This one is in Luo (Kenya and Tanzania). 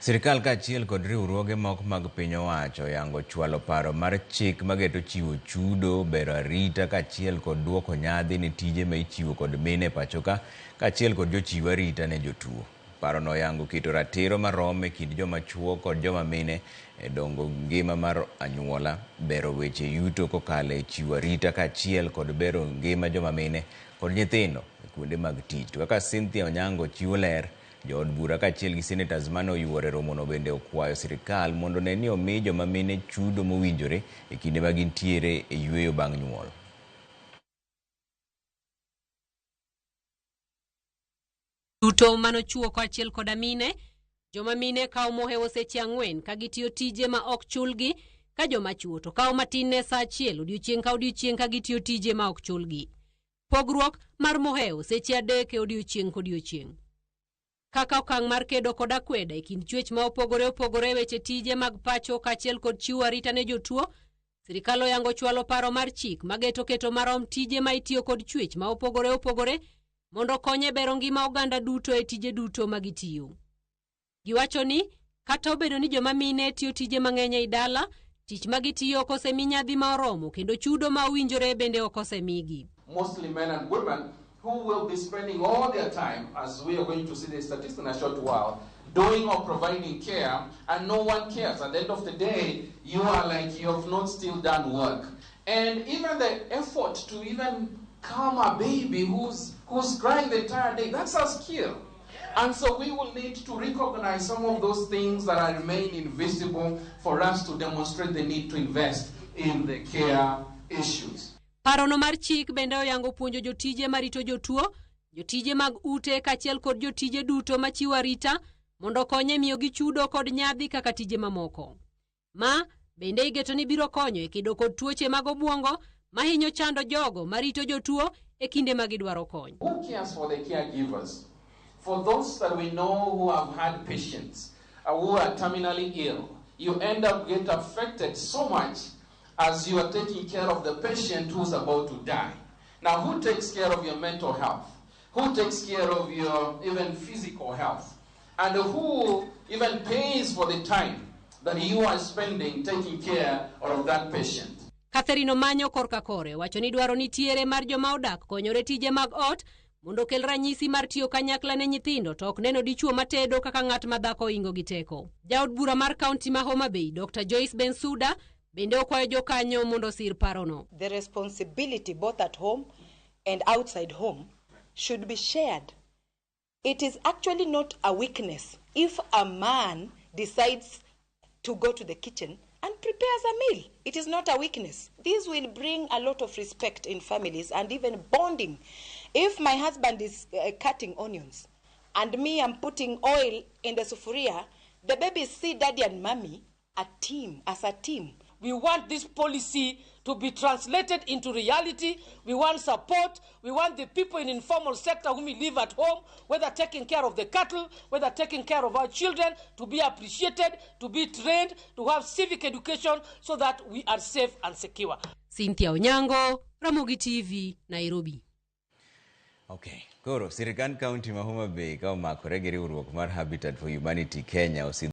Sirkal kaachiel kod riwruoge moko mag piny owacho oyango chwalo paro mar chik mageto chiwo chudo, bero arita kaachiel kod duoko nyadhi ne tije ma ichiwo kod mine e pachoka kaachiel kod jochiw arita ne jotuo. Parono oyango keto ratiro marom e kind joma chuo kod joma mine e dongo ngima mar anyuola, bero weche yuto kokalo e chiwo arita kaachiel kod bero ngima joma mine kod nyithindo e kuonde mag tich. To kaka Cynthia Onyango chiwo ler, Jood bura kaachiel gi senators mane oyuoro e romono bende okwayo sirkal mondo one ni omi joma mine chudo mowinjore e kinde ma gintiere e yueyo bang' nyuol. Duto manochuo kaachiel koda mine, joma mine kawo mohewo seche ang'wen ka gitiyo tije ma ok chulgi, ka joma chuo to kawo matin ne saa achiel odiochieng' ka odiochieng' ka gitiyo tije ma ok chulgi. Pogruok mar mohewo seche adek e odiochieng' kodiochieng'. Kaka okang' mar kedo kod akweda e kind chwech ma opogore opogore e weche tije mag pacho kaachiel kod chiwo arita ne jotuo, sirikal oyango chwalo paro mar chik mageto keto marom tije ma itiyo kod chwech ma opogore opogore mondo okony e bero ngima oganda duto e tije duto ma gitiyo. Giwacho ni kata obedo ni joma mine tiyo tije mang'eny ei dala, tich ma gitiyo ok osemi nyadhi ma oromo kendo chudo ma owinjore bende ok osemigi. Mostly men and women who will be spending all their time, as we are going to see the statistics in a short while, doing or providing care, and no one cares. At the end of the day, you are like you have not still done work. And even the effort to even calm a baby who's crying the entire day, that's a skill. And so we will need to recognize some of those things that are remain invisible for us to demonstrate the need to invest in the care issues. Parono mar chik bende oyango puonjo jotije marito jotuo, jotije mag ute kaachiel kod jotije duto machiwo arita mondo okony e miyogi chudo kod nyadhi kaka tije mamoko. Ma bende igeto ni biro konyo e kedo kod tuoche mag obwongo mahinyo chando jogo marito jotuo e kinde ma gidwaro kony. Who cares for the caregivers? For those that we know who have had patients who are terminally ill, you end up get affected so much as you are taking care of the patient who's about to die. Now, who takes care of your mental health? Who takes care of your even physical health? And who even pays for the time that you are spending taking care of that patient? Catherine Omanyo korka kore wacho ni dwaro nitiere mar joma odak konyore tije mag ot mondo okel ranyisi mar tiyo kanyakla ne nyithindo to ok neno dichuo matedo kaka ng'at ma dhako oingo gi teko. Jaod bura mar kaunti ma Homa Bay Dr. Joyce Bensuda bende okwayo jokanyo mondo osir parono. The responsibility both at home and outside home should be shared. It is actually not a weakness if a man decides to go to the kitchen and prepares a meal. It is not a weakness. This will bring a lot of respect in families and even bonding. If my husband is cutting onions and me I'm putting oil in the sufuria, the babies see daddy and mommy a team, as a team. We want this policy to be translated into reality. We want support. We want the people in informal sector whom we live at home, whether taking care of the cattle, whether taking care of our children, to be appreciated, to be trained, to have civic education so that we are safe and secure. Cynthia Onyango, Ramogi TV, Nairobi. Okay. Koro sirikand kaunti ma Homa Bay ka omakore gi riwruok mar Habitat for Humanity Kenya osidho